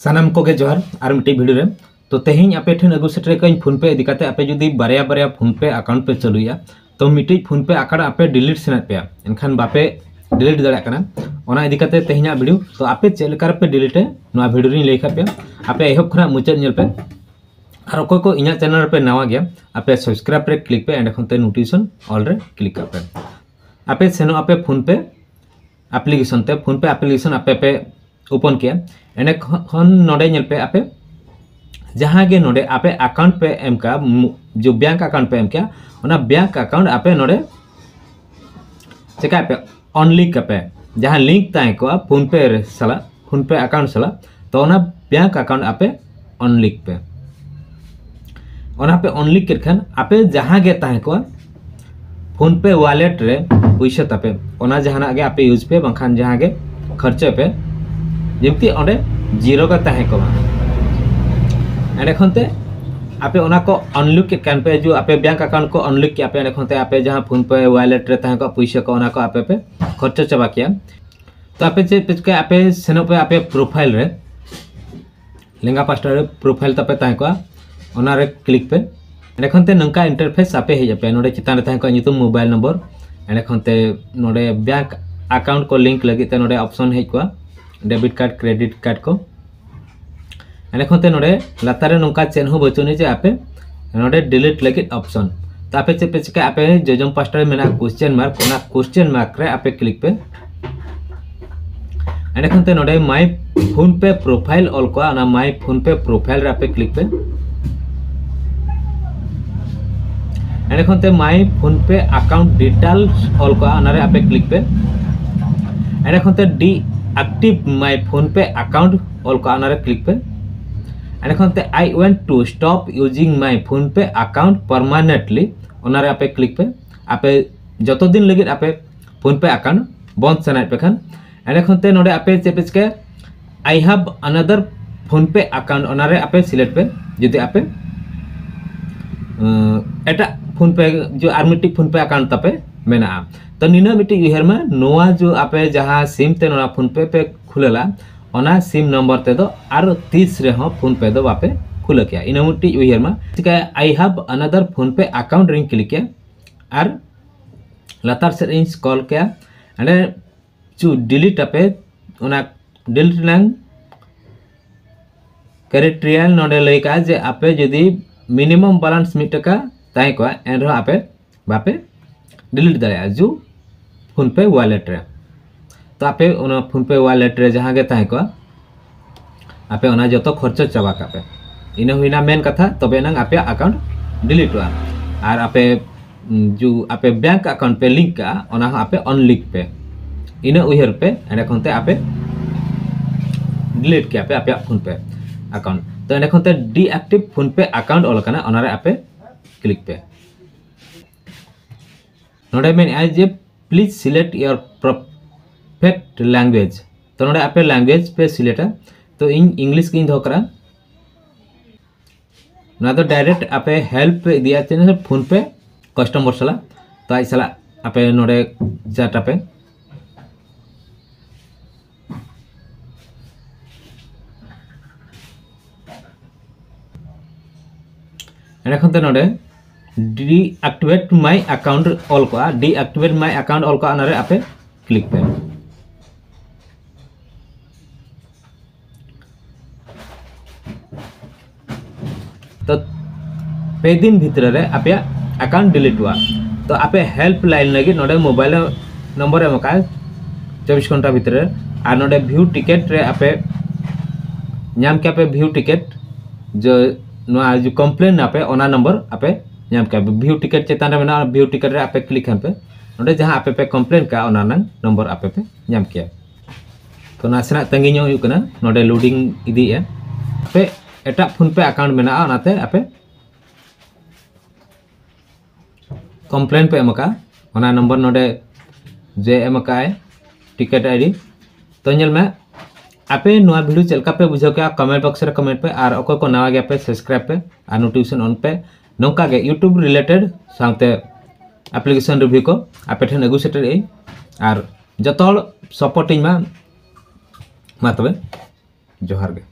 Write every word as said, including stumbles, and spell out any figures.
ᱥᱟᱱᱟᱢ ᱠᱚᱜᱮ ᱡᱚᱦᱟᱨ ᱟᱨ ᱢᱤᱫᱴᱤᱡ ᱵᱷᱤᱰᱤᱭᱳ ᱨᱮ᱾ ᱛᱚ ᱛᱮᱦᱮᱧ ᱟᱯᱮ ᱴᱷᱮᱱ ᱟᱹᱜᱩ ᱥᱮᱴᱮᱨ ᱠᱟᱹᱧ ᱯᱷᱳᱱ ᱯᱮ ᱤᱫᱤ ᱠᱟᱛᱮ᱾ ᱟᱯᱮ ᱡᱩᱫᱤ ᱵᱟᱨᱭᱟ ᱵᱟᱨᱭᱟ ᱯᱷᱳᱱ ᱯᱮ ᱟᱠᱟᱣᱩᱱᱴ ᱯᱮ ᱪᱟᱹᱞᱩᱭᱟ, ᱛᱚ ᱢᱤᱫᱴᱤᱡ ᱯᱷᱳᱱ ᱯᱮ ᱟᱠᱟᱣᱩᱱᱴ ᱟᱯᱮ ᱰᱤᱞᱤᱴ ᱥᱟᱱᱟᱭᱮᱫ ᱯᱮᱭᱟ, ᱮᱱᱠᱷᱟᱱ ᱵᱟᱯᱮ ᱰᱤᱞᱤᱴ ᱫᱟᱲᱮᱭᱟᱜ ᱠᱟᱱᱟ, ᱚᱱᱟ ᱤᱫᱤ ᱠᱟᱛᱮ ᱛᱮᱦᱮᱧᱟᱜ ᱵᱷᱤᱰᱤᱭᱳ᱾ ᱛᱚ ᱟᱯᱮ ᱪᱮᱫ ᱞᱮᱠᱟ ᱨᱮᱯᱮ ᱰᱤᱞᱤᱴᱟ, ᱱᱚᱣᱟ ᱵᱷᱤᱰᱤᱭᱳ ᱨᱤᱧ ᱞᱟᱹᱭ ᱠᱟᱜ ᱯᱮᱭᱟ᱾ ᱟᱯᱮ ᱮᱦᱚᱵ ᱠᱷᱚᱱᱟᱜ ᱢᱩᱪᱟᱹᱫ ᱧᱮᱞ ᱯᱮ᱾ ᱟᱨ ᱚᱠᱚᱭ ᱠᱚ ᱤᱧᱟᱹᱜ ᱪᱮᱱᱮᱞ ᱨᱮᱯᱮ ᱱᱟᱣᱟ ᱜᱮᱭᱟ, ᱟᱯᱮ ᱥᱟᱵᱥᱠᱨᱟᱭᱤᱵ ᱨᱮ ᱠᱞᱤᱠ ᱯᱮ, ᱮᱸᱰᱮ ᱠᱷᱚᱱ ᱛᱮ ᱱᱳᱴᱤᱯᱷᱤᱠᱮᱥᱚᱱ ᱚᱞ ᱨᱮ ᱠᱞᱤᱠ ᱠᱟᱜ ᱯᱮ᱾ ᱟᱯᱮ ᱥᱮᱱᱚᱜ ᱟᱯᱮ ᱯᱷᱳᱱ ᱯᱮ ᱟᱯᱞᱤᱠᱮᱥᱚᱱ ᱛᱮ, ᱯᱷᱳᱱ ᱯᱮ ᱟᱯᱞᱤᱠᱮᱥᱚᱱ ᱟᱯᱮ ᱯᱮ ᱳᱯᱮᱱ ᱠᱮᱜᱼᱟ᱾ ᱮᱸᱰᱮ ᱠᱷᱚᱱ ᱱᱚᱰᱮ ᱧᱮᱞ ᱯᱮ, ᱟᱯᱮ ᱡᱟᱦᱟᱸ ᱜᱮ ᱱᱚᱰᱮ ᱟᱯᱮ ᱟᱠᱟᱣᱩᱱᱴ ᱯᱮ ᱮᱢ ᱠᱟᱜᱼᱟ, ᱢᱩ-, ᱡᱚ ᱵᱮᱝᱠ ᱟᱠᱟᱣᱩᱱᱴ ᱯᱮ ᱮᱢ ᱠᱮᱜᱼᱟ, ᱚᱱᱟ ᱵᱮᱝᱠ ᱟᱠᱟᱣᱩᱱᱴ ᱟᱯᱮ ᱱᱚᱰᱮ ᱪᱮᱠᱟᱭ ᱯᱮ, ᱚᱱᱞᱤᱠ ᱟᱯᱮ᱾ ᱡᱟᱦᱟᱸ ᱞᱤᱝᱠ ᱛᱟᱦᱮᱸ ᱠᱚᱜᱼᱟ ᱯᱷᱳᱱ ᱯᱮ ᱨᱮ ᱥᱟᱞᱟᱜ, ᱯᱷᱳᱱ ᱯᱮ ᱟᱠᱟᱣᱩᱱᱴ ᱥᱟᱞᱟᱜ, ᱛᱚ ᱚᱱᱟ ᱵᱮᱝᱠ ᱟᱠᱟᱣᱩᱱᱴ ᱟᱯᱮ ᱚᱱᱞᱤᱠ ᱯᱮ᱾ ᱚᱱᱟ ᱯᱮ ᱚᱱᱞᱤᱠ ᱠᱮᱫ ᱠᱷᱟᱱ ᱟᱯᱮ ᱡᱟᱦᱟᱸ ᱜᱮ ᱛᱟᱦᱮᱸ ᱠᱚᱜᱼᱟ ᱯᱷᱳᱱ ᱯᱮ ᱣᱟᱞᱮᱴ ᱨᱮ ᱯᱩᱭᱥᱟᱹ ᱛᱟᱯᱮ, ᱚᱱᱟ ᱡᱟᱦᱟᱱᱟᱜ ᱜᱮ ᱟᱯᱮ ᱤᱭᱩᱡᱽ ᱯᱮ, ᱵᱟᱝᱠᱷᱟᱱ ᱡᱟᱦᱟᱸ ᱜᱮ ᱠᱷᱚᱨᱪᱚᱭ ᱯᱮ, ᱡᱮᱢᱛᱤ ᱚᱸᱰᱮ ᱡᱤᱨᱳ ᱜᱮ ᱛᱟᱦᱮᱸ ᱠᱚᱜᱼᱟ᱾ ᱮᱸᱰᱮ ᱠᱷᱚᱱ ᱛᱮ ᱟᱯᱮ ᱚᱱᱟ ᱠᱚ ᱚᱱᱞᱤᱠ ᱠᱮᱫ ᱠᱷᱟᱱ ᱯᱮ, ᱡᱩ ᱟᱯᱮ ᱵᱮᱝᱠ ᱟᱠᱟᱣᱩᱱᱴ ᱠᱚ ᱚᱱᱞᱤᱠ ᱠᱮᱜᱼᱟ ᱯᱮ, ᱮᱸᱰᱮ ᱠᱷᱚᱱ ᱛᱮ ᱟᱯᱮ ᱡᱟᱦᱟᱸ ᱯᱷᱳᱱ ᱯᱮ ᱣᱟᱞᱮᱴ ᱨᱮ ᱛᱟᱦᱮᱸ ᱠᱚᱜᱼᱟ ᱯᱩᱭᱥᱟᱹ ᱠᱚ, ᱚᱱᱟ ᱠᱚ ᱟᱯᱮ ᱯᱮ ᱠᱷᱚᱨᱪᱟ ᱪᱟᱵᱟ ᱠᱮᱜᱼᱟ᱾ ᱛᱚ ᱟᱯᱮ ᱪᱮᱫ ᱯᱮ ᱪᱤᱠᱟᱹᱭᱟ, ᱟᱯᱮ ᱥᱮᱱᱚᱜ ᱯᱮ ᱟᱯᱮ ᱯᱨᱚᱯᱷᱟᱭᱤᱞ ᱨᱮ, ᱞᱮᱸᱜᱟ ᱯᱟᱥᱴᱟ ᱨᱮ ᱯᱨᱚᱯᱷᱟᱭᱤᱞ ᱛᱟᱯᱮ ᱛᱟᱦᱮᱸ ᱠᱚᱜᱼᱟ, ᱚᱱᱟ ᱨᱮ ᱠᱞᱤᱠ ᱯᱮ᱾ ᱮᱸᱰᱮ ᱠᱷᱚᱱ ᱛᱮ ᱱᱚᱝᱠᱟ ᱤᱱᱴᱟᱨᱯᱷᱮᱥ ᱟᱯᱮ ᱦᱮᱡ ᱟᱯᱮ᱾ ᱱᱚᱰᱮ ᱪᱮᱛᱟᱱ ᱨᱮ ᱛᱟᱦᱮᱸ ᱠᱚᱜᱼᱟ ᱧᱩᱛᱩᱢ, ᱢᱳᱵᱟᱭᱤᱞ ᱱᱚᱢᱵᱚᱨ᱾ ᱮᱸᱰᱮ ᱠᱷᱚᱱ ᱛᱮ ᱱᱚᱰᱮ ᱵᱮᱝᱠ ᱟᱠᱟᱣᱩᱱᱴ ᱠᱚ ᱞᱤᱝᱠ ᱞᱟᱹᱜᱤᱫ ᱛᱮ ᱱᱚᱰᱮ ᱚᱯᱥᱚᱱ ᱦᱮᱡ ᱠᱚᱜᱼᱟ, ᱰᱮᱵᱤᱴ ᱠᱟᱨᱰ, ᱠᱨᱮᱰᱤᱴ ᱠᱟᱨᱰ ᱠᱚ᱾ ᱮᱸᱰᱮ ᱠᱷᱚᱱ ᱛᱮ ᱱᱚᱰᱮ ᱞᱟᱛᱟᱨ ᱨᱮ ᱱᱚᱝᱠᱟ ᱪᱮᱫ ᱦᱚᱸ ᱵᱟᱹᱪᱩᱜ ᱟᱹᱱᱤᱡ ᱡᱮ ᱟᱯᱮ ᱱᱚᱰᱮ ᱰᱤᱞᱤᱴ ᱞᱟᱹᱜᱤᱫ ᱚᱯᱥᱚᱱ᱾ ᱛᱚ ᱟᱯᱮ ᱪᱮᱫ ᱯᱮ ᱪᱤᱠᱟᱹᱭᱟ, ᱟᱯᱮ ᱡᱚᱡᱚᱢ ᱯᱟᱥᱴᱟ ᱨᱮ ᱢᱮᱱᱟᱜᱼᱟ ᱠᱚᱥᱪᱮᱱ ᱢᱟᱨᱠ, ᱚᱱᱟ ᱠᱚᱥᱪᱮᱱ ᱢᱟᱨᱠ ᱨᱮ ᱟᱯᱮ ᱠᱞᱤᱠ ᱯᱮ᱾ ᱮᱸᱰᱮ ᱠᱷᱚᱱ ᱛᱮ ᱱᱚᱰᱮ ᱢᱟᱭ ᱯᱷᱳᱱ ᱯᱮ ᱯᱨᱚᱯᱷᱟᱭᱤᱞ ᱚᱞ ᱠᱚᱜᱼᱟ, ᱚᱱᱟ ᱢᱟᱭ ᱯᱷᱳᱱ ᱯᱮ ᱯᱨᱚᱯᱷᱟᱭᱤᱞ ᱨᱮ ᱟᱯᱮ ᱠᱞᱤᱠ ᱯᱮ᱾ ᱮᱸᱰᱮ ᱠᱷᱚᱱ ᱛᱮ ᱢᱟᱭ ᱯᱷᱳᱱ ᱯᱮ ᱟᱠᱟᱣᱩᱱᱴ ᱰᱤᱴᱮᱞᱥ ᱚᱞ ᱠᱚᱜᱼᱟ, ᱚᱱᱟᱨᱮ ᱟᱯᱮ ᱠᱞᱤᱠ ᱯᱮ᱾ ᱮᱸᱰᱮ ᱠᱷᱚᱱ ᱛᱮ ᱰᱤ ᱮᱠᱴᱤᱵᱷ ᱢᱟᱭ ᱯᱷᱳᱱ ᱯᱮ ᱟᱠᱟᱣᱩᱱᱴ ᱚᱞ ᱠᱚᱜᱼᱟ, ᱚᱱᱟᱨᱮ ᱠᱞᱤᱠ ᱯᱮ᱾ ᱮᱸᱰᱮ ᱠᱷᱚᱱ ᱛᱮ I want to stop using my PhonePe account permanently, ᱚᱱᱟᱨᱮ ᱟᱯᱮ ᱠᱞᱤᱠ ᱯᱮ᱾ ᱟᱯᱮ ᱡᱚᱛᱚ ᱫᱤᱱ ᱞᱟᱹᱜᱤᱫ ᱟᱯᱮ ᱯᱷᱳᱱ ᱯᱮ ᱟᱠᱟᱣᱩᱱᱴ ᱵᱚᱱᱫ ᱥᱟᱱᱟᱭᱮᱫ ᱯᱮ ᱠᱷᱟᱱ, ᱮᱸᱰᱮ ᱠᱷᱚᱱ ᱛᱮ ᱱᱚᱰᱮ ᱟᱯᱮ ᱪᱮᱫ ᱯᱮ ᱪᱤᱠᱟᱹᱭᱟ, I have another PhonePe account, ᱚᱱᱟᱨᱮ ᱟᱯᱮ ᱥᱤᱞᱮᱠᱴ ᱯᱮ᱾ ᱡᱩᱫᱤ ᱟᱯᱮ ᱮᱸ, ᱮᱴᱟᱜ ᱯᱷᱳᱱ ᱯᱮ, ᱡᱮ ᱟᱨ ᱢᱤᱫᱴᱤᱡ ᱯᱷᱳᱱ ᱯᱮ ᱟᱠᱟᱣᱩᱱᱴ ᱛᱟᱯᱮ ᱢᱮᱱᱟᱜᱼᱟ, ᱛᱚ ᱱᱤᱱᱟᱹᱜ ᱢᱤᱫᱴᱤᱡ ᱩᱭᱦᱟᱹᱨ ᱢᱟ, ᱱᱚᱣᱟ ᱡᱮ ᱟᱯᱮ ᱡᱟᱦᱟᱸ ᱥᱤᱢ ᱛᱮ ᱱᱚᱣᱟ ᱯᱷᱳᱱ ᱯᱮ ᱯᱮ ᱠᱷᱩᱞᱟᱹᱞᱟ, ᱚᱱᱟ ᱥᱤᱢ ᱱᱚᱢᱵᱚᱨ ᱛᱮᱫᱚ ᱟᱨ ᱛᱤᱥ ᱨᱮᱦᱚᱸ PhonePe ᱫᱚ ᱵᱟᱯᱮ ᱠᱷᱩᱞᱟᱹ ᱠᱮᱭᱟ᱾ ᱤᱱᱟᱹ ᱢᱤᱫᱴᱤᱡ ᱩᱭᱦᱟᱹᱨ ᱢᱟ᱾ ᱪᱤᱠᱟᱹᱭᱟ, "I have another PhonePe account" ᱨᱤᱧ ᱠᱞᱤᱠ ᱠᱮᱭᱟ ᱟᱨ ᱞᱟᱛᱟᱨ ᱥᱮᱫ ᱤᱧ ᱥᱠᱨᱚᱞ ᱠᱮᱭᱟ᱾ ᱚᱸᱰᱮ ᱪᱩ ᱰᱤᱞᱤᱴ ᱟᱯᱮ, ᱚᱱᱟ ᱰᱤᱞᱤᱴ ᱨᱮᱱᱟᱝ ᱠᱨᱟᱭᱴᱮᱨᱤᱭᱟ ᱱᱚᱰᱮ ᱞᱟᱹᱭ ᱠᱟᱜᱼᱟ ᱡᱮ ᱟᱯᱮ ᱡᱩᱫᱤ ᱢᱤᱱᱤᱢᱟᱢ ᱵᱮᱞᱮᱱᱥ ᱢᱤᱫ ᱴᱟᱠᱟ ᱛᱟᱦᱮᱸ ᱠᱚᱜᱼᱟ, ᱮᱱᱨᱮᱦᱚᱸ ᱟᱯᱮ ᱵᱟᱯᱮ ᱰᱤᱞᱤᱴ ᱫᱟᱲᱮᱭᱟᱜᱼᱟ ᱡᱩ PhonePe ᱣᱟᱞᱮᱴ ᱨᱮ᱾ ᱛᱚ ᱟᱯᱮ ᱚᱱᱟ PhonePe ᱣᱟᱞᱮᱴ ᱨᱮ ᱡᱟᱦᱟᱸ ᱜᱮ ᱛᱟᱦᱮᱸ ᱠᱚᱜᱼᱟ, ᱟᱯᱮ ᱚᱱᱟ ᱡᱚᱛᱚ ᱠᱷᱚᱨᱪᱟ ᱪᱟᱵᱟ ᱠᱟᱜ ᱯᱮ᱾ ᱤᱱᱟᱹ ᱦᱩᱭᱱᱟ ᱢᱮᱱ ᱠᱟᱛᱷᱟ, ᱛᱚᱵᱮ ᱮᱱᱟᱝ ᱟᱯᱮᱭᱟᱜ ᱟᱠᱟᱣᱩᱱᱴ ᱰᱤᱞᱤᱴᱚᱜᱼᱟ᱾ ᱟᱨ ᱟᱯᱮ, ᱩᱢ, ᱡᱩ ᱟᱯᱮ ᱵᱮᱝᱠ ᱟᱠᱟᱣᱩᱱᱴ ᱯᱮ ᱞᱤᱝᱠ ᱠᱟᱜᱼᱟ, ᱚᱱᱟ ᱦᱚᱸ ᱟᱯᱮ ᱟᱱᱞᱤᱝᱠ ᱯᱮ᱾ ᱤᱱᱟᱹ ᱩᱭᱦᱟᱹᱨ ᱯᱮ, ᱮᱸᱰᱮ ᱠᱷᱚᱱ ᱛᱮ ᱟᱯᱮ ᱰᱤᱞᱤᱴ ᱠᱮᱭᱟ ᱯᱮ ᱟᱯᱮᱭᱟᱜ PhonePe ᱟᱠᱟᱣᱩᱱᱴ᱾ ᱛᱚ ᱮᱸᱰᱮ ᱠᱷᱚᱱ ᱛᱮ ᱰᱤᱮᱠᱴᱤᱵᱷ PhonePe ᱟᱠᱟᱣᱩᱱᱴ ᱚᱞ ᱟᱠᱟᱱᱟ, ᱚᱱᱟᱨᱮ ᱟᱯᱮ ᱠᱞᱤᱠ ᱯᱮ᱾ ᱱᱚᱰᱮ ᱢᱮᱱᱮᱫᱼᱟᱭ ᱡᱮ "Please select your preferred language". ᱛᱚ ᱱᱚᱰᱮ ᱟᱯᱮ ᱞᱮᱝᱜᱩᱭᱮᱡᱽ ᱯᱮ ᱥᱤᱞᱮᱠᱴᱟ᱾ ᱛᱚ ᱤᱧ ᱤᱝᱞᱤᱥ ᱜᱤᱧ ᱫᱚᱦᱚ ᱠᱟᱜᱼᱟ᱾ ᱱᱚᱣᱟ ᱫᱚ ᱰᱟᱭᱨᱮᱠᱴ ᱟᱯᱮ ᱦᱮᱞᱯ ᱯᱮ ᱤᱫᱤᱭᱟ ᱪᱮᱫ PhonePe ᱠᱟᱥᱴᱚᱢᱟᱨ ᱥᱟᱞᱟᱜ᱾ ᱛᱚ ᱟᱡ ᱥᱟᱞᱟᱜ ᱟᱯᱮ ᱱᱚᱰᱮ ᱪᱮᱴ ᱟᱯᱮ᱾ ᱮᱸᱰᱮ ᱠᱷᱚᱱ ᱛᱮ ᱱᱚᱰᱮ "Deactivate my account" ᱚᱞ ᱠᱚᱜᱼᱟ, "Deactivate my account" ᱚᱞ ᱠᱚᱜᱼᱟ, ᱚᱱᱟᱨᱮ ᱟᱯᱮ ᱠᱞᱤᱠ ᱯᱮ᱾ ᱛᱚ ᱯᱮ ᱫᱤᱱ ᱵᱷᱤᱛᱨᱤ ᱨᱮ ᱟᱯᱮᱭᱟᱜ ᱟᱠᱟᱣᱩᱱᱴ ᱰᱤᱞᱤᱴᱚᱜᱼᱟ᱾ ᱛᱚ ᱟᱯᱮ ᱦᱮᱞᱯ ᱞᱟᱭᱤᱱ ᱞᱟᱹᱜᱤᱫ ᱱᱚᱰᱮ ᱢᱳᱵᱟᱭᱤᱞ ᱱᱚᱢᱵᱚᱨ ᱮᱢ ᱟᱠᱟᱫ ᱪᱚᱵᱵᱤᱥ ᱜᱷᱚᱱᱴᱟ ᱵᱷᱤᱛᱨᱤ ᱨᱮ, ᱟᱨ ᱱᱚᱰᱮ ᱵᱷᱤᱭᱩ ᱴᱤᱠᱮᱴ ᱨᱮ ᱟᱯᱮ ᱧᱟᱢ ᱠᱮᱭᱟ ᱯᱮ ᱵᱷᱤᱭᱩ ᱴᱤᱠᱮᱴ᱾ ᱡᱮ ᱱᱚᱣᱟ ᱡᱮ ᱠᱚᱢᱯᱞᱮᱱ ᱟᱯᱮ, ᱚᱱᱟ ᱱᱚᱢᱵᱚᱨ ᱟᱯᱮ ᱧᱟᱢ ᱠᱮᱭᱟ᱾ ᱵᱷᱤᱭᱩ ᱴᱤᱠᱮᱴ ᱪᱮᱛᱟᱱ ᱨᱮ ᱢᱮᱱᱟᱜᱼᱟ, ᱵᱷᱤᱭᱩ ᱴᱤᱠᱮᱴ ᱨᱮ ᱟᱯᱮ ᱠᱞᱤᱠ ᱠᱷᱟᱱ ᱯᱮ, ᱱᱚᱰᱮ ᱡᱟᱦᱟᱸ ᱟᱯᱮ ᱯᱮ ᱠᱚᱢᱯᱞᱮᱱ ᱠᱟᱜᱼᱟ, ᱚᱱᱟ ᱨᱮᱱᱟᱜ ᱱᱚᱢᱵᱚᱨ ᱟᱯᱮ ᱯᱮ ᱧᱟᱢ ᱠᱮᱭᱟ᱾ ᱛᱚ ᱱᱟᱥᱮᱱᱟᱜ ᱛᱟᱺᱜᱤ ᱧᱚᱜ ᱦᱩᱭᱩᱜ ᱠᱟᱱᱟ, ᱱᱚᱰᱮ ᱞᱳᱰᱤᱝ ᱤᱫᱤᱭᱮᱫᱼᱟ᱾ ᱟᱯᱮ ᱮᱴᱟᱜ PhonePe ᱟᱠᱟᱣᱩᱱᱴ ᱢᱮᱱᱟᱜᱼᱟ, ᱚᱱᱟᱛᱮ ᱟᱯᱮ ᱠᱚᱢᱯᱞᱮᱱ ᱯᱮ ᱮᱢ ᱟᱠᱟᱫᱼᱟ, ᱚᱱᱟ ᱱᱚᱢᱵᱚᱨ ᱱᱚᱰᱮ ᱡᱮ ᱮᱢ ᱟᱠᱟᱫᱼᱟᱭ ᱴᱤᱠᱮᱴ ᱟᱭᱰᱤ᱾ ᱛᱚ ᱧᱮᱞ ᱢᱮ, ᱟᱯᱮ ᱱᱚᱣᱟ ᱵᱷᱤᱰᱤᱭᱳ ᱪᱮᱫ ᱞᱮᱠᱟ ᱯᱮ ᱵᱩᱡᱷᱟᱹᱣ ᱠᱮᱜᱼᱟ, ᱠᱚᱢᱮᱱᱴ ᱵᱚᱠᱥ ᱨᱮ ᱠᱚᱢᱮᱱᱴ ᱯᱮ, ᱟᱨ ᱚᱠᱚᱭ ᱠᱚ ᱱᱟᱣᱟ ᱜᱮᱭᱟ ᱯᱮ, ᱥᱟᱵᱥᱠᱨᱟᱭᱤᱵ ᱯᱮ ᱟᱨ ᱱᱳᱴᱤᱯᱷᱤᱠᱮᱥᱚᱱ ᱚᱱ ᱯᱮ᱾ ᱱᱚᱝᱠᱟ ᱜᱮ YouTube ᱨᱤᱞᱮᱴᱮᱰ ᱥᱟᱶᱛᱮ ᱮᱯᱞᱤᱠᱮᱥᱚᱱ ᱨᱤᱵᱷᱤᱭᱩ ᱠᱚ ᱟᱯᱮ ᱴᱷᱮᱱ ᱟᱹᱜᱩ ᱥᱮᱴᱮᱨᱮᱫ ᱟᱹᱧ, ᱟᱨ ᱡᱚᱛᱚ ᱦᱚᱲ ᱥᱟᱯᱳᱨᱴ ᱤᱧ ᱢᱟ᱾ ᱢᱟ ᱛᱚᱵᱮ, ᱡᱚᱦᱟᱨ ᱜᱮ᱾